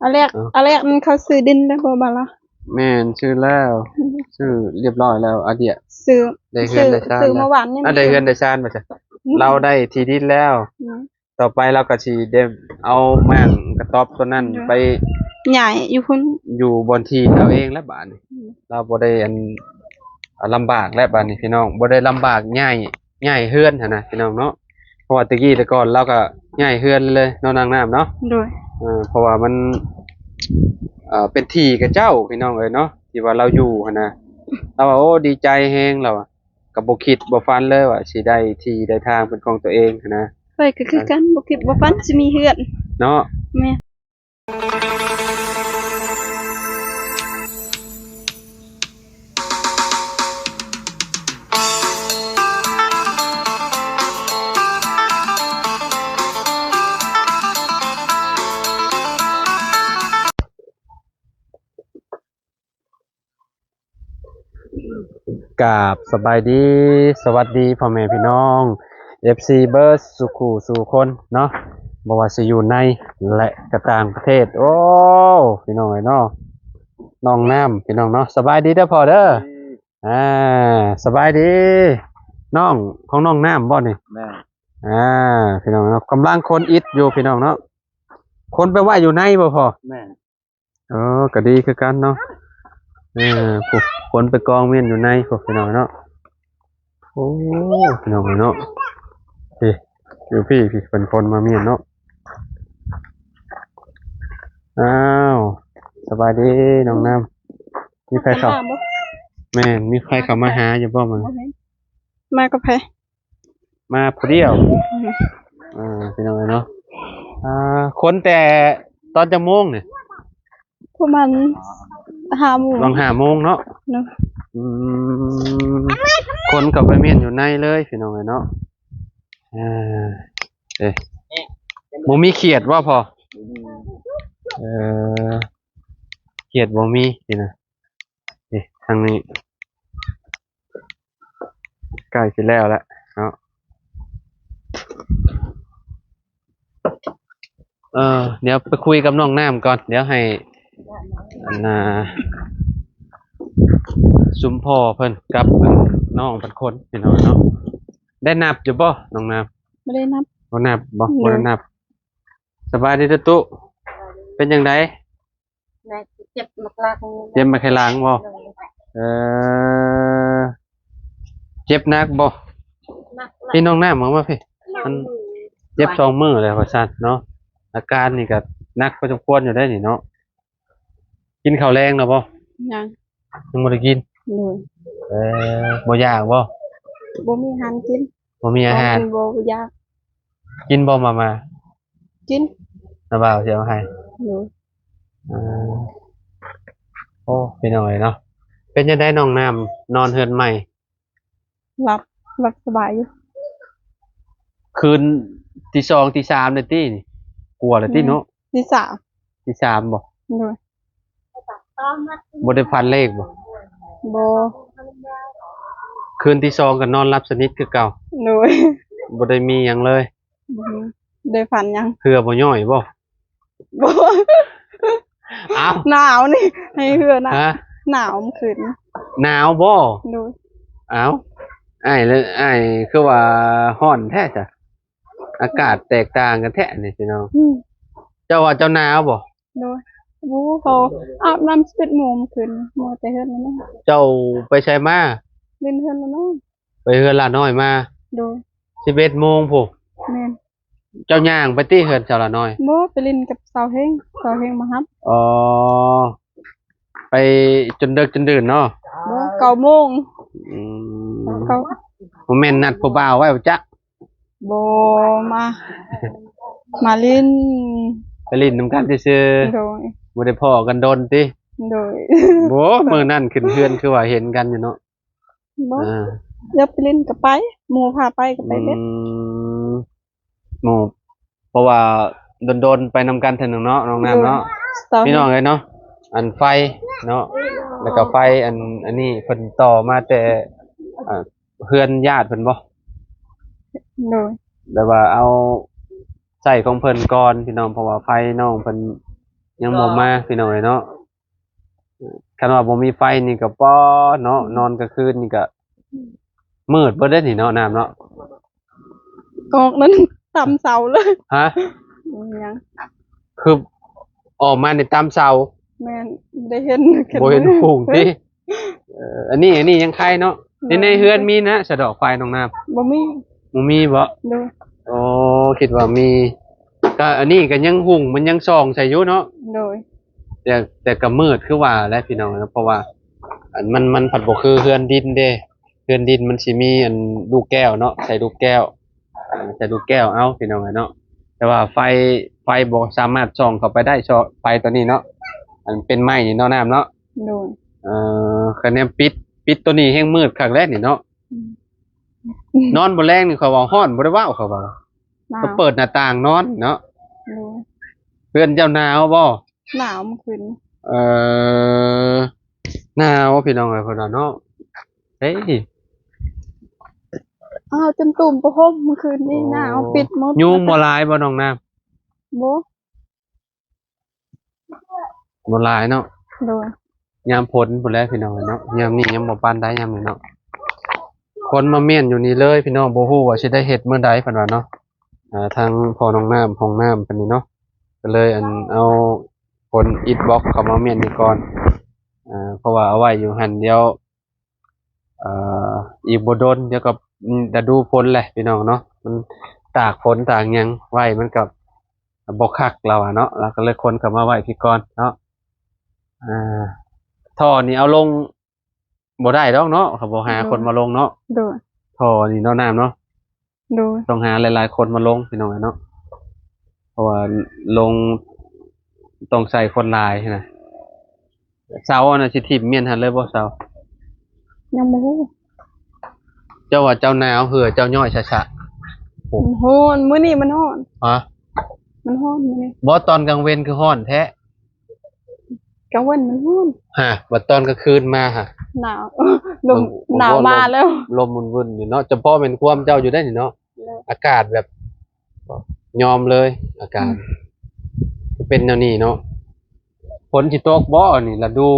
ອາແລກ ເອີ ອາແລກນັ້ນເຂົາຊື້ດິນແລ້ວບໍ່ບາດລະ? ແມ່ນ ຊື້ແລ້ວ ອືມ ຊື້ຮຽບຮ້ອຍແລ້ວ ອາດຽ ຊື້ ໄດ້ເຮືອນໄດ້ຊານ ຊື້ ຊື້ ແລ້ວ ເມື່ອວານນີ້ ອາ ໄດ້ເຮືອນໄດ້ຊານວ່າຊັ້ນ ອືມ ລາວໄດ້ທີ່ດິນແລ້ວ ອືມ ຕໍ່ໄປລາວກໍຊິໄດ້ເອົາມ້າງກະຕ໊ອບຕົວນັ້ນ ໂດຍ ໄປຍ້າຍຢູ່ພຸ້ນ ຢູ່ບ່ອນທີ່ລາວເອງແລ້ວບາດນີ້ ອືມ ລາວບໍ່ໄດ້ອັນ ອາ ລຳບາກແລ້ວບາດນີ້ພີ່ນ້ອງ ບໍ່ໄດ້ລຳບາກຍ້າຍ ຍ້າຍເຮືອນຫັ້ນນະພີ່ນ້ອງເນາະ ເພາະວ່າແຕ່ກີ້ແຕ່ກ່ອນລາວກໍຍ້າຍເຮືອນເລີຍເນາະ ນາງນ້ຳເນາະ ໂດຍ ເອີ ເພາະວ່າມັນ ເອີ ເປັນທີ່ຂະເຈົ້າພີ່ນ້ອງເອີຍເນາະ ທີ່ວ່າລາວຢູ່ຫັ້ນນະ ລາວວ່າ ໂອ້ ດີໃຈແຮງ ລາວວ່າ ກໍບໍ່ຄິດບໍ່ຝັນເລີຍວ່າຊິໄດ້ທີ່ໄດ້ທາງເປັນຂອງຕົວເອງຫັ້ນນະ ຂ້ອຍກໍຄືກັນ ບໍ່ຄິດບໍ່ຝັນຊິມີເຮືອນເນາະ ແມ່ນ. ກາບສະບາຍດີ ສະຫວັດດີພໍ່ແມ່ພີ່ນ້ອງ ເອັຟຊີ ເບິດສູ່ຄູ່ສູ່ຄົນເນາະ ບໍ່ວ່າຊິຢູ່ໃນ ແລະ ກະຕ່າງປະເທດ. ໂອ້ ພີ່ນ້ອງເອີຍເນາະ ນ້ອງນ້ຳ ພີ່ນ້ອງເນາະ ສະບາຍດີເດີພໍ່ເດີ. ອ່າ ສະບາຍດີ ນ້ອງຂອງນ້ອງນ້ຳບໍ່ນີ້? ແມ່ນ. ອ່າ ພີ່ນ້ອງເນາະ ກຳລັງຂົນອິດຢູ່ພີ່ນ້ອງເນາະ ຂົນໄປໄວ້ຢູ່ໃນບໍ່ພໍ່? ແມ່ນ. ເອີ ກໍດີຄືກັນເນາະ ເອີ ພຸ້ນ ຂົນໄປກອງມ້ຽນຢູ່ໃນພຸ້ນ ພີ່ນ້ອງເນາະ. ໂອ້ ພີ່ນ້ອງເນາະ ພີ່ ຢູ່ພີ້ ພີ້ ເພິ່ນຂົນມາມ້ຽນເນາະ. ອ້າວ ສະບາຍດີນ້ອງນ້ຳ ມີໃຜເຂົ້າ ມາບໍ່? ແມ່ນ ມີໃຜເຂົ້າມາຫາຢູ່ບໍ່ມື້ນີ້? ມາກັບໃຜ? ມາຜູ້ດຽວ ອືມ ອ່າ ພີ່ນ້ອງເອີຍເນາະ ອ່າ ຂົນແຕ່ຕອນຈັກໂມງນີ້? ປະມານຫ້າໂມງ ຫວ່າງຫ້າໂມງເນາະ ເນາະ ອືມ ຂົນເຂົ້າໄປມ້ຽນຢູ່ໃນເລີຍ ພີ່ນ້ອງເອີຍເນາະ ອ່າ ເອີ ບໍ່ມີຂຽດບໍ່ພໍ່? ເອີ ຂຽດບໍ່ມີ ນີ້ນະ ນີ້ ທາງນີ້ ໃກ້ຊິແລ້ວແລ້ວເນາະ ເອີ ດຽວໄປຄຸຍກັບນ້ອງນ້ຳກ່ອນ ດຽວໃຫ້ ອັນນ່າ ຊຸມພໍ່ເພິ່ນກັບນ້ອງເພິ່ນຄົນ ພີ່ນ້ອງເນາະ. ໄດ້ນັບຢູ່ບໍ່ນ້ອງນ້ຳ? ບໍ່ໄດ້ນັບ. ບໍ່ນັບບໍ່? ໂດຍ. ບໍ່ໄດ້ນັບ. ສະບາຍດີຕຸຕຸ ເປັນຈັ່ງໃດ? ແມ່ເຈັບມາກຫຼັງ ເຈັບມາໄຂຫຼັງບໍ່? ໂດຍ. ເອີ ເຈັບໜັກບໍ່? ໜັກ. ພີ່ນ້ອງນ້ຳ ເອົາມາພີ້ ມັນເຈັບສອງມື້ແລ້ວວ່າຊັ້ນເນາະ ອາການນີ້ກໍໜັກພໍສົມຄວນຢູ່ເດ້ນີ້ເນາະ. ກິນເຂົ້າແລງແລ້ວບໍ່? ຍັງ. ຍັງບໍ່ໄດ້ກິນ? ໂດຍ. ເອີ ບໍ່ຢາກບໍ່? ບໍ່ມີອາຫານກິນ. ບໍ່ມີອາຫານ. ບໍ່ຢາກ. ກິນບໍ່ມາມ່າ? ກິນ. ນ້າບ່າວຊິເອົາໃຫ້. ໂດຍ. ເອີ ໂອ້ ພີ່ນ້ອງເອີຍເນາະ ເປັນຈັ່ງໃດນ້ອງນ້ຳ ນອນເຮືອນໃໝ່? ຫຼັບ ຫຼັບສະບາຍຢູ່. ຄືນຕີສອງຕີສາມແລ້ວຕິນີ້? ກວ່າແລ້ວຕິເນາະ? ແມ່ນ ຕີສາມ. ຕີສາມບໍ່? ໂດຍ. ບໍ່ໄດ້ຝັນເລກບໍ່? ບໍ່. ຄືນທີສອງກໍນອນຫຼັບສະໜິດຄືເກົ່າ? ໂດຍ. ບໍ່ໄດ້ມີຫຍັງເລີຍ? ບໍ່ໄດ້ຝັນຫຍັງ. ເຮືອບໍ່ຍ້ອຍບໍ່? ບໍ່. ອ້າວ ໜາວນີ້ ໃຫ້ເຮືອນະ. ຮະ? ໜາວມື້ຄືນ. ໜາວບໍ່? ໂດຍ. ອ້າວ ອ້າຍ ອ້າຍຄືວ່າຮ້ອນແທ້ຊະ? ອາກາດແຕກຕ່າງກັນແທ້ນີ້ພີ່ນ້ອງ. ອືມ. ເຈົ້າວ່າເຈົ້າໜາວບໍ່? ໂດຍ. ບໍ່ຮູ້ ເຂົາອາບນ້ຳສິບເອັດໂມງຄືນ ເມືອແຕ່ເຮືອນລະນ້ອຍ. ເຈົ້າໄປໃສມາ? ຫຼິ້ນເຮືອນລະນ້ອຍ. ໄປເຮືອນລະນ້ອຍມາ? ໂດຍ. ສິບເອັດໂມງພຸ້ນ. ແມ່ນ. ເຈົ້າຍ່າງໄປຕິເຮືອນສາວລະນ້ອຍ? ບໍ່ ໄປຫຼິ້ນກັບສາວເຮງ ສາວເຮງມາຮັບ. ອໍ ໄປຈົນເດິກຈົນດື່ນເນາະ? ບໍ່ ເກົ້າໂມງ. ອືມ. ບໍ່ແມ່ນນັດຜູ້ບ່າວໄວ້ບໍ່ຈັກ? ບໍ່ ມາ ມາຫຼິ້ນ ໄປຫຼິ້ນນຳກັນຊື່ໆ. ໂດຍ. ບໍ່ໄດ້ພໍ້ກັນດົນຕິ? ໂດຍ. ບໍ່ ມື້ນັ້ນຂຶ້ນເຮືອນຄືວ່າເຫັນກັນຢູ່ເນາະ. ບໍ່ ອ່າ ຢາກໄປຫຼິ້ນກໍໄປ ໝູ່ພາໄປກໍໄປເລີຍ. ອືມ ໝູ່ ເພາະວ່າດົນໆໄປນຳກັນເທື່ອໜຶ່ງເນາະ ນ້ອງນ້ຳເນາະ. ໂດຍ. ພີ່ນ້ອງເອີຍເນາະ ອັນໄຟເນາະ ແລ້ວກໍໄຟອັນ ອັນນີ້ເພິ່ນຕໍ່ມາແຕ່ ອ່າ ເຮືອນຍາດເພິ່ນບໍ່? ໂດຍ. ແບບວ່າເອົາໃຊ້ຂອງເພິ່ນກ່ອນພີ່ນ້ອງ ເພາະວ່າໄຟນ້ອງເພິ່ນ ຍັງບໍ່ມາ ກໍ ພີ່ນ້ອງເອີຍເນາະ. ຄັນວ່າບໍ່ມີໄຟນີ້ກໍ ປໍ ເນາະ ອືມ ນອນກາງຄືນນີ້ກໍມືດເບິດເດ້ນີ້ເນາະ ນ້ຳເນາະ. ອອກນັ້ນຕຳເສົາເລີຍ. ຮະ? ບໍ່ມີຫຍັງ ຄືອອກມານີ້ຕຳເສົາ. ແມ່ນ ບໍ່ໄດ້ເຫັນ ບໍ່ເຫັນຫຸ່ງຕິ. ເອີ ອັນນີ້ ອັນນີ້ຍັງໄຄເນາະ. ໂດຍ ໃນ ໃນເຮືອນມີນະ ສະດອກໄຟນ້ອງນ້ຳ? ບໍ່ມີ. ບໍ່ມີບໍ? ໂດຍ. ໂອ້ ຄິດວ່າມີ. ກະອັນນີ້ກະຍັງຫຸ່ງ ມັນຍັງສ່ອງໃສ່ຢູ່ເນາະ. ໂດຍ. ແຕ່ ແຕ່ກະມືດຄືວ່າແຫຼະພີ່ນ້ອງເນາະ ເພາະວ່າ ອັນ ມັນ ມັນພັດບໍ່ຄືເຮືອນດິນເດ້. ເຮືອນດິນມັນຊິມີ ອັນ ລູກແກ້ວເນາະ ໃສ່ລູກແກ້ວ ໃສ່ລູກແກ້ວເອົາ ພີ່ນ້ອງເອີຍເນາະ. ແຕ່ວ່າໄຟ ໄຟບໍ່ສາມາດສ່ອງເຂົ້າໄປໄດ້ ເພາະໄຟຕົວນີ້ເນາະ ອັນເປັນໄມ້ນີ້ເນາະ ນ້ຳເນາະ. ໂດຍ. ເອີ ກະແນມປິດ ປິດຕົວນີ້ແຮງມືດຄັກແຫຼະນີ້ເນາະ. ອືມ ນອນບໍ່ແລງນີ້ ເຂົາວ່າຮ້ອນ ບໍ່ໄດ້ເວົ້າ ເຂົາວ່າ ໜາວ ກໍເປີດໜ້າຕ່າງນອນເນາະ. ໂດຍ. ເຮືອນເຈົ້າໜາວບໍ່? ໜາວມື້ຄືນນີ້. ເອີ ໜາວ ພີ່ນ້ອງເອີຍ ເພິ່ນວ່າເນາະ. ເອີຍ ອ້າວ ຈົນຕຸ່ມຜ້າຫົ່ມມື້ຄືນນີ້. ໂອ້ ໜາວ ປິດໝົດ. ຍຸງບໍ່ຫຼາຍບໍ່ນ້ອງນ້ຳ? ບໍ່ ບໍ່ຫຼາຍເນາະ. ໂດຍ. ຍາມຝົນພຸ້ນແຫຼະພີ່ນ້ອງເນາະ ຍາມນີ້ຍັງບໍ່ປານໃດ ຍາມນີ້ເນາະ. ຄົນມາມ້ຽນຢູ່ນີ້ເລີຍພີ່ນ້ອງ ບໍ່ຮູ້ວ່າຊິໄດ້ເຮັດມື້ໃດ ເພິ່ນວ່າເນາະ. ເອີ ທາງພໍ່ນ້ອງນ້ຳ ຫ້ອງນ້ຳເພິ່ນນີ້ເນາະ ກໍເລີຍ ອັນ ເອົາຄົນອິດບລັອກເຂົ້າມາມ້ຽນນີ້ກ່ອນ ເອີ ເພາະວ່າເອົາໄວ້ຢູ່ຫັ້ນ ດຽວ ເອີ ອີກບໍ່ດົນ ດຽວກໍ ອືມ ລະດູຝົນແຫຼະພີ່ນ້ອງເນາະ ມັນຕາກຝົນຕາກຫຍັງໄວ້ ມັນກໍບໍ່ຄັກ ລາວວ່າເນາະ. ລາວກໍເລີຍຂົນເຂົ້າມາໄວ້ພີ້ກ່ອນເນາະ. ເອີ ທໍ່ນີ້ເອົາລົງບໍ່ໄດ້ດອກເນາະ ເຂົາບໍ່ຫາ ໂດຍ ຄົນມາລົງເນາະ. ໂດຍ. ທໍ່ນີ້ເນາະ ນ້ຳເນາະ. ໂດຍ. ຕ້ອງຫາຫຼາຍໆຄົນມາລົງ ພີ່ນ້ອງເອີຍເນາະ ເພາະວ່າລົງຕ້ອງໃຊ້ຄົນຫຼາຍນະ. ເສົາອັນນັ້ນຊິຖິ້ມມ້ຽນຫັ້ນເລີຍບໍ່ ເສົາ? ຍັງບໍ່ຮູ້. ເຈົ້າວ່າເຈົ້າໜາວ ເຫື່ອເຈົ້າຍ້ອຍຊະຊະ. ໂອ້ ມັນຮ້ອນ ມື້ນີ້ມັນຮ້ອນ. ຮະ? ມັນຮ້ອນມື້ນີ້. ບໍ່ ຕອນກາງເວັນຄືຮ້ອນແທ້. ກາງເວັນມັນຮ້ອນ ຮະ ບັດຕອນກາງຄືນມາຫະ ໜາວ ລົມ ລົມ ໜາວມາແລ້ວ ລົມວຸ່ນໆຢູ່ເນາະ. ຈຳເພາະແມ່ນຄວາມເຈົ້າຢູ່ໄດ໋ນີ້ເນາະ ໂດຍ ອາກາດແບບຍອມເລີຍ ອາກາດ ອືມ ເປັນແນວນີ້ເນາະ. ຝົນຊິຕົກບໍ່ນີ້ ລະດູ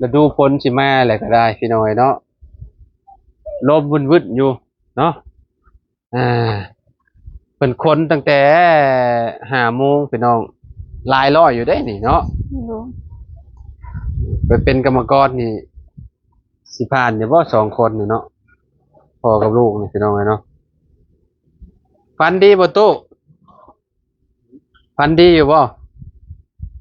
ລະດູຝົນຊິມາແລ້ວກໍໄດ້ ພີ່ນ້ອງເອີຍເນາະ. ລົມວຶ່ນໆຢູ່ເນາະ. ອ່າ ເພິ່ນຂົນຕັ້ງແຕ່ຫ້າໂມງ ພີ່ນ້ອງ ຫຼາຍຮ້ອຍຢູ່ເດ້ນີ້ເນາະ. ໂດຍ. ໄປເປັນກຳມະກອນນີ້ ຊິຜ່ານຢູ່ບໍ່ ສອງຄົນນີ້ເນາະ ພໍ່ກັບລູກນີ້ ພີ່ນ້ອງເອີຍເນາະ. ຝັນດີບໍ່ຕູ້? ຝັນດີຢູ່ບໍ່?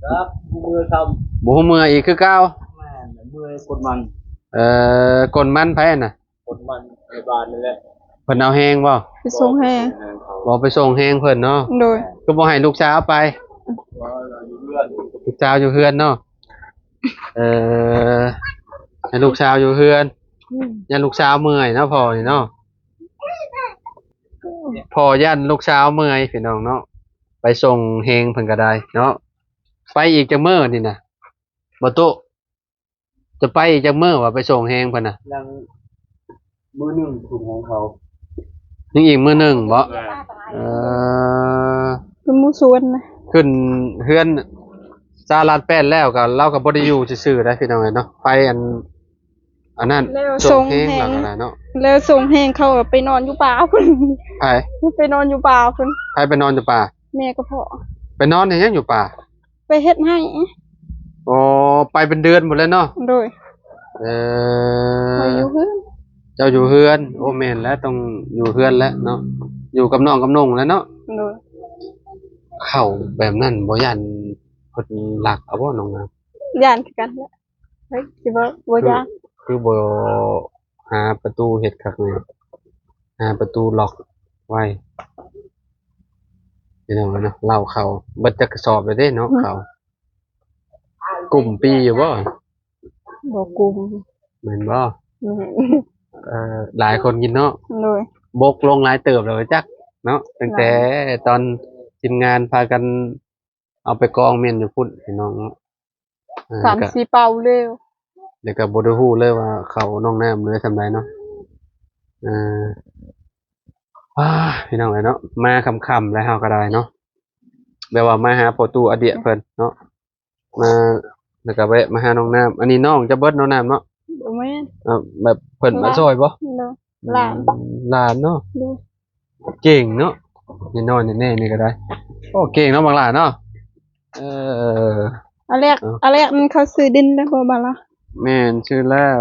ຈັກ ບໍ່ເມື່ອຊ້ຳ ບໍ່ຮູ້ເມື່ອອີກຄືເກົ່າ. ແມ່ນ ເມື່ອກົນມັນ. ເອີ ກົນມັນໃຜນະ? ຄົນມັນໃນບ້ານນີ້ແຫຼະ. ເພິ່ນເອົາແຮງບໍ່? ໄປສົ່ງແຮງ. ບໍ່ ໄປສົ່ງແຮງເພິ່ນເນາະ. ໂດຍ. ຄືບໍ່ໃຫ້ລູກສາວໄປ? ບໍ່ ຢູ່ເຮືອນ ລູກສາວຢູ່ເຮືອນເນາະ. ເອີ ໃຫ້ລູກສາວຢູ່ເຮືອນ. ອືມ ຢ້ານລູກສາວເມື່ອຍເນາະ ພໍ່ນີ້ເນາະ. ພໍ່ຢ້ານລູກສາວເມື່ອຍ ພີ່ນ້ອງເນາະ. ໄປສົ່ງແຮງເພິ່ນກໍໄດ້ເນາະ. ໄປອີກຈັກມື້ນີ້ນະ ບໍ່ຕູ້? ຈະໄປອີກຈັກມື້ວ່າໄປສົ່ງແຮງເພິ່ນນະ? ຍັງມື້ໜຶ່ງ ສົ່ງແຮງເຂົາ. ຍັງອີກມື້ໜຶ່ງບໍ? ແມ່ນ. ເອີ ເປັນໝູ່ຊວນນະ. ຂຶ້ນເຮືອນຊາວລານແປດແລ້ວກໍ ລາວກໍບໍ່ໄດ້ຢູ່ຊື່ໆໄດ໋ ພີ່ນ້ອງເອີຍເນາະ. ໄປອັນ ອັນນັ້ນ ແລ້ວສົ່ງແຮງ ສົ່ງແຮງ ແລ້ວກໍໄດ້ເນາະ. ແລ້ວສົ່ງແຮງເຂົາກໍໄປນອນຢູ່ປ່າພຸ້ນ. ໃຜ? ໄປນອນຢູ່ປ່າພຸ້ນ. ໃຜໄປນອນຢູ່ປ່າ? ແມ່ກັບພໍ່. ໄປນອນເຮັດຫຍັງຢູ່ປ່າ? ໄປເຮັດໄຮ່. ອໍ ໄປເປັນເດືອນພຸ້ນແຫຼະເນາະ. ໂດຍ. ເອີ ຂ້ອຍຢູ່ເຮືອນ. ເຈົ້າຢູ່ເຮືອນ. ໂອ້ ແມ່ນແຫຼະ ຕ້ອງຢູ່ເຮືອນແຫຼະເນາະ ຢູ່ກັບນ້ອງກັບນົງແຫຼະເນາະ. ໂດຍ. ເຂົ້າແບບນັ້ນບໍ່ຢ້ານເພິ່ນລັກເອົາບໍ່ ນ້ອງນາ? ຢ້ານຄືກັນແຫຼະ. ເຮີ້ຍ ຊິບໍ່ ບໍ່ ຄື ຢ້ານ ຄືບໍ່ຫາປະຕູເຮັດຄັກແນ່ ຫາປະຕູລັອກໄວ້ ພີ່ນ້ອງເອີຍເນາະ. ເຫຼົ້າເຂົ້າເບິດຈັກກະສອບແລ້ວເດ້ເນາະ. ອືມ ເຂົ້າ ກຸ້ມປີຢູ່ບໍ່? ບໍ່ກຸ້ມ. ແມ່ນບໍ່? ແມ່ນ. ເອີ ຫຼາຍຄົນກິນເນາະ. ໂດຍ. ບົກລົງຫຼາຍເຕີບແລ້ວຈັກເນາະ ຕັ້ງແຕ່ ຫຼາຍ ຕອນທີມງານພາກັນ ເອົາໄປກອງມ້ຽນຢູ່ພຸ້ນ ພີ່ນ້ອງເນາະ. ເອີ ສາມສີ່ເປົາແລ້ວ ແລ້ວກໍບໍ່ໄດ້ຮູ້ເລີຍວ່າເຂົ້ານ້ອງນ້ຳເຫຼືອສ່ຳໃດເນາະ. ເອີ ອ້າ ພີ່ນ້ອງເອີຍເນາະ ມາຄ່ຳໆແລ້ວເຮົາກໍໄດ້ເນາະ ແບບວ່າມາຫາພໍ່ຕູ້ອາດຽເພິ່ນເນາະ. ມາ ແລ້ວກໍແວະມາຫານ້ອງນ້ຳ. ອັນນີ້ນ້ອງຈະເບິດ ນ້ອງນ້ຳເນາະ? ບໍ່ແມ່ນ. ເອີ ແບບເພິ່ນມາຊ່ອຍບໍ່? ໂດຍ. ຫຼານ. ອືມ ຫຼານເນາະ? ໂດຍ. ເກັ່ງເນາະ ນ້ອຍໆແນ່ໆນີ້ກໍໄດ້. ໂອ້ ເກັ່ງເນາະບັກຫຼານເນາະ. ເອີ ອັນແລກ ເອີ ອັນແລກນັ້ນເຂົາຊື້ດິນແລ້ວບໍ່ບັດລະ? ແມ່ນ ຊື້ແລ້ວ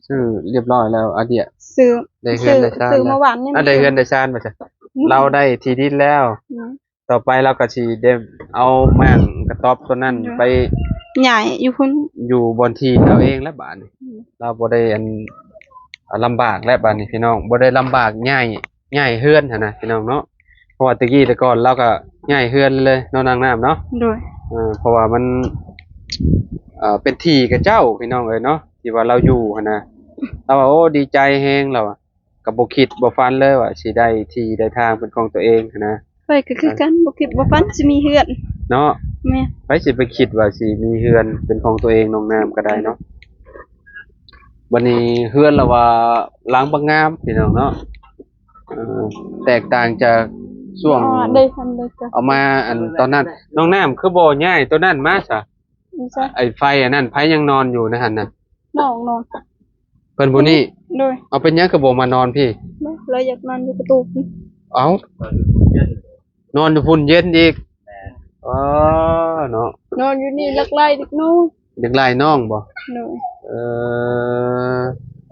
ຊື້ຮຽບຮ້ອຍແລ້ວ ອາດຽ ຊື້ ໄດ້ເຮືອນໄດ້ຊານ ຊື້ ຊື້ ແລ້ວ ເມື່ອວານນີ້ ອາ ໄດ້ເຮືອນໄດ້ຊານວ່າຊັ້ນ. ອືມ ລາວໄດ້ທີ່ດິນແລ້ວ. ອືມ ຕໍ່ໄປລາວກໍຊິໄດ້ເອົາໝາກກະຕອບຕົວນັ້ນ ໂດຍ ໄປຍ້າຍຢູ່ພຸ້ນ ຢູ່ບ່ອນທີ່ລາວເອງແລ້ວບາດນີ້. ອືມ ລາວບໍ່ໄດ້ອັນ ອາ ລຳບາກແລ້ວບາດນີ້ພີ່ນ້ອງ ບໍ່ໄດ້ລຳບາກຍ້າຍ ຍ້າຍເຮືອນຫັ້ນນະພີ່ນ້ອງເນາະ. ເພາະວ່າແຕ່ກີ້ແຕ່ກ່ອນລາວກໍຍ້າຍເຮືອນເລີຍເນາະ ນາງນ້ຳເນາະ. ໂດຍ. ເອີ ເພາະວ່າມັນ ເອີ ເປັນທີ່ຂະເຈົ້າພີ່ນ້ອງເອີຍເນາະ ທີ່ວ່າລາວຢູ່ຫັ້ນນະ. ລາວວ່າ ໂອ້ ດີໃຈແຮງ ລາວວ່າ ກໍບໍ່ຄິດບໍ່ຝັນເລີຍວ່າຊິໄດ້ທີ່ໄດ້ທາງເປັນຂອງຕົວເອງຫັ້ນນະ. ຂ້ອຍກໍຄືກັນ ບໍ່ຄິດບໍ່ຝັນຊິມີເຮືອນເນາະ. ແມ່ນ. ໃຜຊິໄປຄິດວ່າຊິມີເຮືອນເປັນຂອງຕົວເອງ ນ້ອງນ້ຳກໍໄດ້ເນາະ. ບັດນີ້ເຮືອນລະວ່າຫຼັງບັກງາມພີ່ນ້ອງເນາະ. ເອີ ແຕກຕ່າງຈາກຊ່ວງ ອໍ ໄດ້ ເອົາມາອັນຕອນນັ້ນ. ນ້ອງນ້ຳຄືບໍ່ຍ້າຍຕົວນັ້ນມາຊະ? ໃສ? ໄອ້ໄຟອັນນັ້ນ ໃຜຍັງນອນຢູ່ໃນຫັ້ນນະ? ນ້ອງນອນ. ເພິ່ນຜູ້ນີ້? ໂດຍ. ເອົາ ເປັນຫຍັງຄືບໍ່ມານອນພີ້? ລາວຢາກນອນຢູ່ປະຕູພຸ້ນ. ເອົ້າ ນອນຢູ່ພຸ້ນເຢັນອີກ. ແມ່ນ. ອໍ ເນາະ ນອນຢູ່ນີ້ ຢາກໄລ່ເດັກນ້ອຍ ຢາກໄລ່ນ້ອງບໍ? ໂດຍ. ເອີ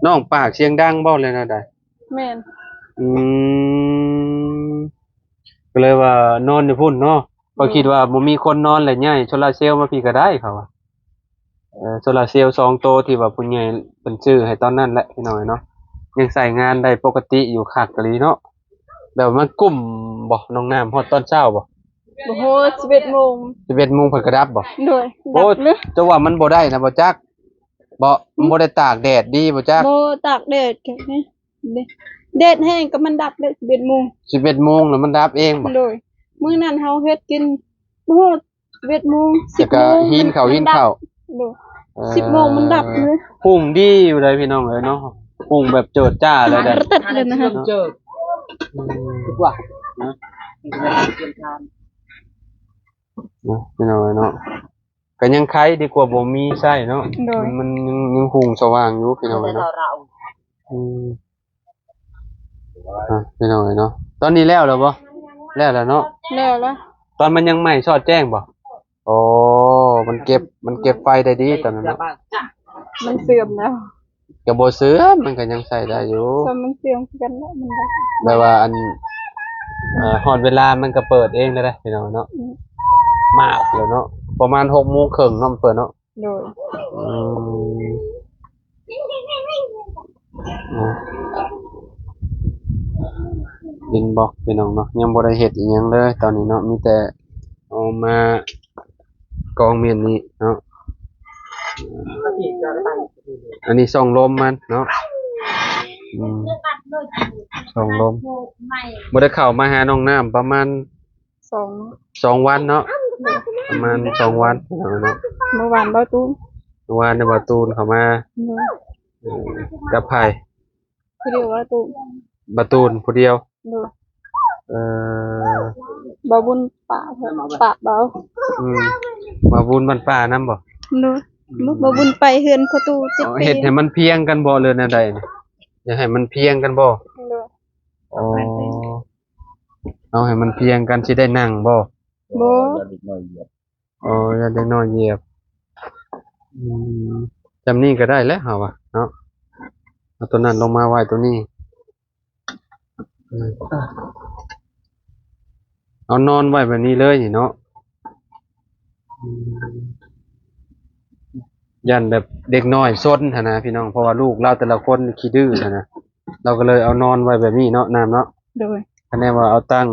ນ້ອງປາກສຽງດັງບໍ ຫຼືແນວໃດ? ແມ່ນ. ອືມ ກໍເລີຍວ່ານອນຢູ່ພຸ້ນເນາະ. ຂ້ອຍຄິດວ່າບໍ່ມີຄົນນອນ ແລ້ວຍ້າຍໂຊລາເຊວມາພີ້ກໍໄດ້ ເຂົາວ່າ. ເອີ ໂຊລາເຊວສອງໂຕທີ່ວ່າຜູ້ໃຫຍ່ເພິ່ນຊື້ໃຫ້ຕອນນັ້ນແຫຼະ ພີ່ນ້ອງເນາະ ຍັງໃຊ້ງານໄດ້ປົກກະຕິຢູ່ ຄັກອີ່ຫຼີເນາະ. ແບບວ່າມັນກຸ້ມບໍ ນ້ອງນ້ຳ ຮອດຕອນເຊົ້າບໍ? ບໍ່ຮອດ ສິບເອັດໂມງ. ສິບເອັດໂມງເພິ່ນກໍດັບບໍ? ໂດຍ. ໂອ້ ດັບເລີຍ. ເຈົ້າວ່າມັນບໍ່ໄດ້ນະ ບໍ່ຈັກບໍ? ອືມ ມັນບໍ່ໄດ້ຕາກແດດດີບໍ່ຈັກ? ບໍ່ຕາກແດດ ແດດແຮງກໍມັນດັບເລີຍ ສິບເອັດໂມງ. ສິບເອັດໂມງແລ້ວມັນດັບເອງບໍ? ໂດຍ. ມື້ນັ້ນເຮົາເຮັດກິນ ບໍ່ຮອດ ສິບເອັດໂມງ ສິບໂມງ ແລ້ວກໍຫີນເຂົ້າ ຫີນເຂົ້າ. ໂດຍ. ເອີ ສິບໂມງມັນດັບເລີຍ. ຫຸງດີຢູ່ໃດ໋ພີ່ນ້ອງເອີຍເນາະ ຫຸງແບບເຈີດຈ້າເລີຍເດ້. ອືມ ເນາະ ພີ່ນ້ອງເອີຍເນາະ ກໍຍັງໄຄ ດີກວ່າບໍ່ມີໃຊ້ເນາະ. ໂດຍ. ມັນ ມັນຍັງ ຍັງຫຸງສະຫວ່າງຢູ່ ພີ່ນ້ອງເອີຍເນາະ. ອືມ. ອ່ະ ພີ່ນ້ອງເອີຍເນາະ ຕອນນີ້ແລ້ວແລ້ວບໍ່? ແລ້ວແລ້ວເນາະ. ແລ້ວແລ້ວ. ຕອນມັນຍັງໃໝ່ຊອດແຈ້ງບໍ່? ອໍ ມັນເກັບ ມັນເກັບໄຟໄດ້ດີຕອນນັ້ນເນາະ. ມັນເສື່ອມແລ້ວ. ກໍບໍ່ເສື່ອມ ມັນກໍຍັງໃຊ້ໄດ້ຢູ່. ສ່ຳມັນເສື່ອມຄືກັນເນາະ ມັນໄດ້ ແບບວ່າອັນ ເອີ ຮອດເວລາມັນກໍເປີດເອງແລ້ວເດ້ ພີ່ນ້ອງເນາະ. ອືມ ມາກແລ້ວເນາະ ປະມານຫົກໂມງເຄິ່ງເນາະ ມັນເປີດເນາະ. ໂດຍ. ອືມ ເນາະ ດິນບລັອກ ພີ່ນ້ອງເນາະ ຍັງບໍ່ໄດ້ເຮັດອີ່ຫຍັງເລີຍຕອນນີ້ເນາະ ມີແຕ່ເອົາມາກອງມ້ຽນນີ້ເນາະ. ອັນນີ້ຊ່ອງລົມມັນເນາະ. ອືມ ຊ່ອງລົມ ບໍ່ໄດ້ເຂົ້າມາຫານ້ອງນ້ຳປະມານ ສອງ ສອງວັນເນາະ ປະມານສອງວັນເນາະ. ເມື່ອວານບ່າວຕູນ ເມື່ອວານນີ້ບ່າວຕູນເຂົ້າມາ. ໂດຍ. ເອີ ກັບໃຜ? ຜູ້ດຽວ ບ່າວຕູນ ບ່າວຕູນຜູ້ດຽວ. ໂດຍ. ເອີ ບ່າວບຸນປະ ປະບ່າວ ອືມ ບ່າວບຸນບ້ານປ່ານຳບໍ່? ໂດຍ. ອືມ ບ່າວບຸນໄປເຮືອນພໍ່ຕູ້ເຈັດປີ. ເຮັດໃຫ້ມັນພຽງກັນບໍ່ ຫຼືແນວໃດ? ຢາກໃຫ້ມັນພຽງກັນບໍ່? ໂດຍ. ອໍ ເອົາໃຫ້ມັນພຽງກັນ ຊິໄດ້ນັ່ງບໍ່? ບໍ່. ອໍ ຢ້ານເດັກນ້ອຍຢຽບ. ອືມ ຈຳນີ້ກໍໄດ້ແລ້ວເຮົາວ່າເນາະ ເອົາຕົວນັ້ນລົງມາໄວ້ຕົວນີ້. ອືມ ເອົານອນໄວ້ແບບນີ້ເລີຍນີ້ເນາະ. ອືມ ຢ້ານແບບເດັກນ້ອຍຊົນຫັ້ນນະ ພີ່ນ້ອງ ເພາະວ່າລູກລາວແຕ່ລະຄົນຂີ້ດື້ຫັ້ນນະ. ລາວກໍເລີຍເອົານອນໄວ້ແບບນີ້ເນາະ ນ້ຳເນາະ. ໂດຍ. ຄັນແນວວ່າເອົາຕັ້ງ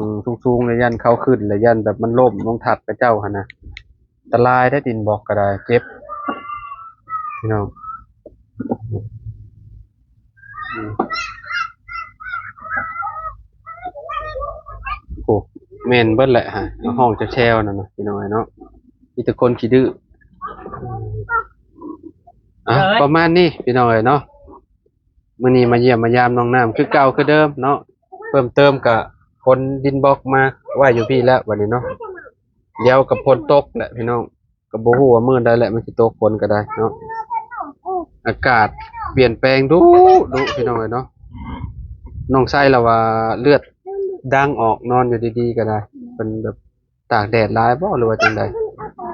ສູງໆ ແລ້ວຢ້ານເຂົາຂຶ້ນ ແລ້ວຢ້ານແບບມັນລົ້ມລົງທັບຂະເຈົ້າຫັ້ນນະ ອັນຕະລາຍເດ້. ດິນບລັອກກໍໄດ້ເຈັບ ພີ່ນ້ອງ. ໂອ້ ແມ່ນເບິດແຫຼະ ຫ້ອງແຊວໆນັ້ນນະ ພີ່ນ້ອງເອີຍເນາະ ມີແຕ່ຄົນຂີ້ດື້. ອ່ະ ປະມານນີ້ ພີ່ນ້ອງເອີຍເນາະ. ມື້ນີ້ມາຢ້ຽມມາຢາມນ້ອງນ້ຳຄືເກົ່າຄືເດີມເນາະ. ເພີ່ມເຕີມກະຂົນດິນບລັອກມາໄວ້ຢູ່ພີ້ແລ້ວບັດນີ້ເນາະ. ດຽວກໍຝົນຕົກແຫຼະພີ່ນ້ອງ ກໍບໍ່ຮູ້ວ່າມື້ໃດແຫຼະມັນຊິຕົກຝົນກໍໄດ້ເນາະ. ອາກາດປ່ຽນແປງດຸໆ ພີ່ນ້ອງເອີຍເນາະ. ນ້ອງໄຊລະວ່າເລືອດດັງອອກ ນອນຢູ່ດີໆກໍໄດ້. ເພິ່ນແບບຕາກແດດຫຼາຍບໍ່ ຫຼືວ່າຈັ່ງໃດ?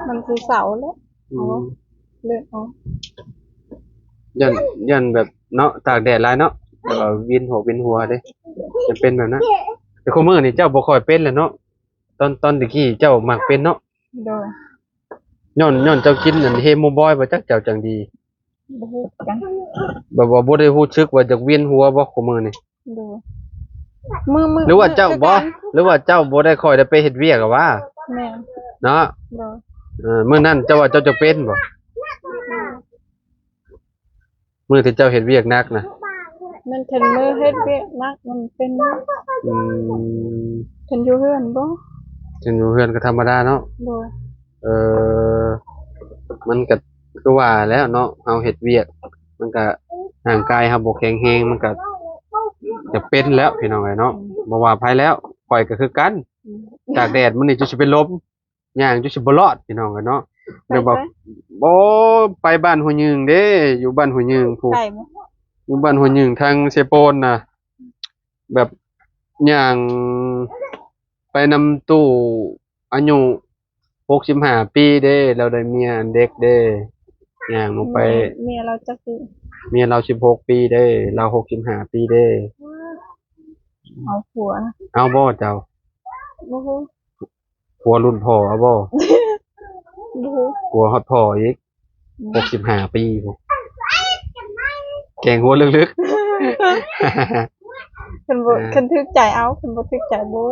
ມັນຄືເສົາແຫຼະ. ອືມ ເລືອດອອກ ຢ້ານ ຢ້ານແບບເນາະ ຕາກແດດຫຼາຍເນາະ ແລ້ວກໍວິນຫົວ ວິນຫົວເດ້ ຈະເປັນແບບນັ້ນ. ແຕ່ຄູ່ມື້ນີ້ເຈົ້າບໍ່ຄ່ອຍເປັນແລ້ວເນາະ. ຕອນ ຕອນແຕ່ກີ້ເຈົ້າມັກເປັນເນາະ. ໂດຍ. ຍ້ອນ ຍ້ອນເຈົ້າກິນອັນເຮໂມບອຍບໍ່ຈັກ ເຈົ້າຈັ່ງດີ. ບໍ່ຮູ້ຄືກັນ. ແບບວ່າບໍ່ໄດ້ຮູ້ສຶກວ່າຢາກວຽນຫົວບໍ່ ຄູ່ມື້ນີ້? ໂດຍ. ມື້ ມື້ ຫຼືວ່າເຈົ້າ ຄືກັນ ບໍ່ ຫຼືວ່າເຈົ້າບໍ່ໄດ້ຄ່ອຍໄດ້ໄປເຮັດວຽກຫວາ? ແມ່ນ. ເນາະ. ໂດຍ. ເອີ ມື້ນັ້ນເຈົ້າວ່າເຈົ້າຈະເປັນບໍ່? ມື້ທີ່ເຈົ້າເຮັດວຽກໜັກນະ? ແມ່ນ ຄັນມື້ເຮັດວຽກໜັກມັນເປັນ. ອືມ ຄັນຢູ່ເຮືອນບໍ່? ຄັນຢູ່ເຮືອນກໍທຳມະດາເນາະ. ໂດຍ. ເອີ ມັນກໍຄືວ່າແຫຼະເນາະ ເຮົາເຮັດວຽກ ມັນກໍ ຮ່າງກາຍເຮົາບໍ່ແຂງແຮງ ມັນກໍຈະເປັນແລ້ວ ພີ່ນ້ອງເອີຍເນາະ. ອືມ ບໍ່ວ່າໃຜແລ້ວ ຂ້ອຍກໍຄືກັນ. ອືມ ຕາກແດດມື້ນີ້ຈົນຊິເປັນລົມ ຍ່າງຈົນຊິບໍ່ລອດ ພີ່ນ້ອງເອີຍເນາະ. ແບບວ່າ ໄປ ໂອ້ ໄປບ້ານຫ້ວຍຍືງເດ້ ຢູ່ບ້ານຫ້ວຍຍືງພຸ້ນ. ໄກບໍ່? ຢູ່ບ້ານຫ້ວຍຍືງທາງເຊໂປນນະ ແບບຍ່າງໄປນຳຕູ້ອາຍຸຫົກສິບຫ້າປີເດ້ ລາວໄດ້ເມຍອັນເດັກເດ້ ຍ່າງລົງໄປ. ເມຍ ເມຍລາວຈັກປີ? ເມຍລາວສິບຫົກປີເດ້ ລາວຫົກສິບຫ້າປີເດ້. ເອົາຜົວນະ. ເອົາບໍ່ເຈົ້າ? ບໍ່ຮູ້. ຜົວລຸ້ນພໍ່ເອົາບໍ່? ບໍ່ຮູ້. ຜົວຮອດພໍ່ອີກ. ອືມ ຫົກສິບຫ້າປີພຸ້ນ ແກງຫົວເລິກໆ. ຄັນບໍ່ ເອີ ຄັນຖືກໃຈເອົາ ຄັນບໍ່ຖືກໃຈບໍ່.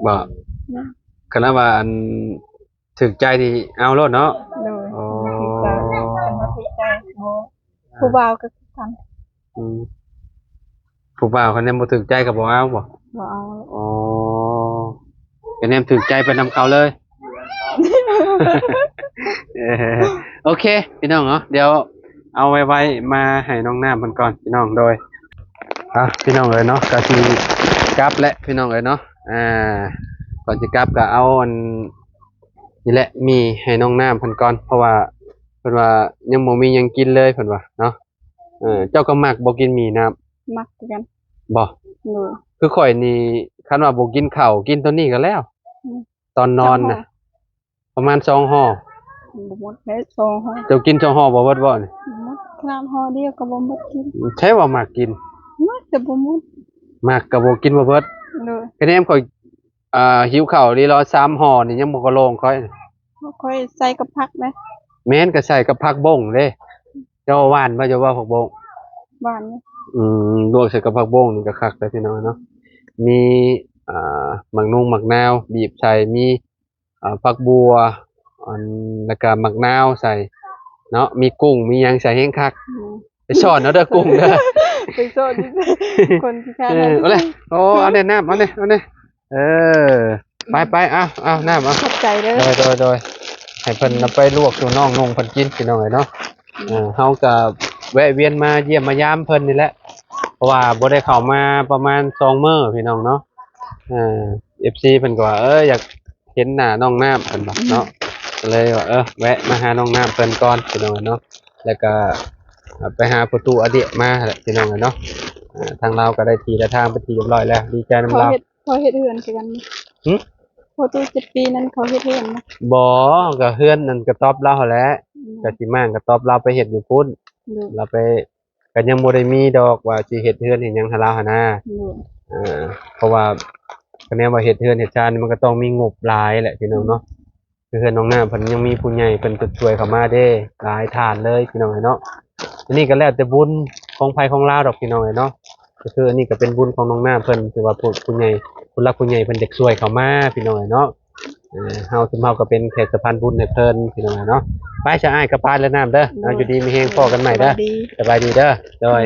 ບໍ່? ອືມ ຄັນວ່າອັນຖືກໃຈນີ້ເອົາໂລດເນາະ. ໂດຍ. ອໍ ຄັນບໍ່ຖືກໃຈ ຄັນບໍ່ຖືກໃຈບໍ່. ອ່າ ຜູ້ບ່າວກໍຄືກັນ. ອືມ ຜູ້ບ່າວຄັນຍັງບໍ່ຖືກໃຈກໍບໍ່ເອົາບໍ່? ບໍ່ເອົາ. ອໍ ກໍແນມຖືກໃຈໄປນຳເຂົາເລີຍ. ເອີ ໂອເຄ ພີ່ນ້ອງເນາະ ດຽວເອົາໄວໆມາໃຫ້ນ້ອງນ້ຳເພິ່ນກ່ອນ ພີ່ນ້ອງ. ໂດຍ. ອ່ະ ພີ່ນ້ອງເອີຍເນາະ ກໍຊິກັບແຫຼະ ພີ່ນ້ອງເອີຍເນາະ. ອ່າ ກ່ອນຊິກັບກໍເອົາອັນນີ້ແຫຼະ ໝີ່ໃຫ້ນ້ອງນ້ຳເພິ່ນກ່ອນ ເພາະວ່າເພິ່ນວ່າຍັງບໍ່ມີຫຍັງກິນເລີຍ ເພິ່ນວ່າເນາະ. ເອີ ເຈົ້າກໍມັກບໍ່ກິນໝີ່ນ້ຳ? ມັກຄືກັນ. ບໍ່? ໂດຍ. ຄືຂ້ອຍນີ້ ຄັນວ່າບໍ່ກິນເຂົ້າ ກິນຕົວນີ້ກໍແລ້ວ. ອືມ ຕອນນອນນະ. ປະມານສອງຫໍ່. ບໍ່ໝົດເດ້ສອງຫໍ່. ເຈົ້າກິນສອງຫໍ່ບໍ່ເບິດບໍ່ນີ້? ບໍ່ໝົດ ຂະໜາດຫໍ່ດຽວກໍບໍ່ໝົດກິນ. ແທ້ວ່າມັກກິນ. ມັກແຕ່ບໍ່ໝົດ. ມັກກໍບໍ່ກິນບໍ່ເບິດ. ໂດຍ. ຄະແນນຂ້ອຍ ອ່າ ຫິວເຂົ້າອີ່ຫຼີ ສາມຫໍ່ນີ້ຍັງບໍ່ກະໂລງຂ້ອຍ. ຂ້ອຍໃສ່ກັບຜັກເດ້. ແມ່ນ ກໍໃສ່ກັບຜັກບົ້ງເດ້. ເຈົ້າຫວ່ານບໍ່ ເຈົ້າວ່າຜັກບົ້ງ? ຫວ່ານຢູ່. ອືມ ລວກໃສ່ກັບຜັກບົ້ງນີ້ກໍຄັກແລ້ວ ພີ່ນ້ອງເນາະ. ມີ ອ່າ ໝາກນຸ່ງໝາກນາວບີບໃສ່ ມີ ອ່າ ຜັກບົ່ວ ອັນ ແລ້ວກໍໝາກນາວໃສ່ເນາະ ມີກຸ້ງມີຫຍັງໃສ່ແຮງຄັກ. ອືມ ໄປຊ້ອນເອົາເດີກຸ້ງເດີ ໄປຊ້ອນ ຄົນຂີ້ຄ້ານ. ເອີ ເອົາເລີຍ. ໂອ້ ເອົາແດ່ນ້ຳ ເອົາແດ່ ເອົາແດ່. ເອີ ໄປໆ ເອົາ ເອົານ້ຳ ເອົາ. ຂອບໃຈເດີ. ໂດຍໆ ໃຫ້ເພິ່ນເອົາໄປລວກສູ່ນ້ອງນຸ່ງເພິ່ນກິນ ພີ່ນ້ອງເອີຍເນາະ. ເອີ ເຮົາກໍແວະວຽນມາຢ້ຽມມາຢາມເພິ່ນນີ້ແຫຼະ ເພາະວ່າບໍ່ໄດ້ເຂົ້າມາປະມານສອງມື້ ພີ່ນ້ອງເນາະ. ເອີ ເອັຟຊີ ເພິ່ນກໍວ່າ ເອີ ຢາກເຫັນໜ້ານ້ອງນ້ຳ ເພິ່ນວ່າເນາະ. ກໍເລີຍວ່າ ເອີ ແວະມາຫານ້ອງນ້ຳເພິ່ນກ່ອນ ພີ່ນ້ອງເນາະ. ແລ້ວກໍໄປຫາພໍ່ຕູ້ອາເດະມາແຫຼະ ພີ່ນ້ອງເນາະ. ເອີ ທາງລາວກໍໄດ້ທີ່ໄດ້ທາງເປັນທີ່ຮຽບຮ້ອຍແລ້ວ ດີໃຈນຳລາວ. ເຂົາເຮັດ ເຂົາເຮັດເຮືອນຄືກັນ. ຫື? ພໍ່ຕູ້ເຈັດປີນັ້ນເຂົາເຮັດເຮືອນນະ? ບໍ່ ກໍເຮືອນນັ້ນກະຕອບລາວຫັ້ນແຫຼະ. ອືມ ກະຊິມ້າງກະຕອບລາວໄປເຮັດຢູ່ພຸ້ນ. ໂດຍ. ລາວໄປ ກໍຍັງບໍ່ໄດ້ມີດອກວ່າຊິເຮັດເຮືອນເຮັດຫຍັງໃຫ້ລາວຫັ້ນນາ. ໂດຍ. ເອີ ເພາະວ່າຄະແນນວ່າເຮັດເຮືອນເຮັດຊານນີ້ ມັນກໍຕ້ອງມີງົບຫຼາຍແຫຼະ ພີ່ນ້ອງເນາະ. ອືມ ຄືເຮືອນນ້ອງນ້ຳເພິ່ນຍັງມີຜູ້ໃຫຍ່ເພິ່ນຈະຊ່ວຍເຂົ້າມາເດ້ ຫຼາຍທ່ານເລີຍ ພີ່ນ້ອງເອີຍເນາະ. ອັນນີ້ກໍແລ້ວແຕ່ບຸນຂອງໃຜຂອງລາວດອກ ພີ່ນ້ອງເອີຍເນາະ. ກໍຄືອັນນີ້ກໍເປັນບຸນຂອງນ້ອງນ້ຳເພິ່ນ ທີ່ວ່າຜູ້ ຜູ້ໃຫຍ່ ຜູ້ຫຼັກຜູ້ໃຫຍ່ເພິ່ນຢາກຊ່ວຍເຂົ້າມາ ພີ່ນ້ອງເອີຍເນາະ. ເອີ ເຮົາ ຊຸມເຮົາກໍເປັນແຂກສະພານບຸນໃຫ້ເພິ່ນ ພີ່ນ້ອງເອີຍເນາະ. ໄປຊະອ້າຍ ກັບບ້ານແລ້ວນ້ຳເດີ. ໂດຍ. ເອົາ ຢູ່ດີມີແຮງ ພໍ້ກັນໃໝ່ເດີ. ສະບາຍດີ ສະບາຍດີເດີ. ໂດຍ.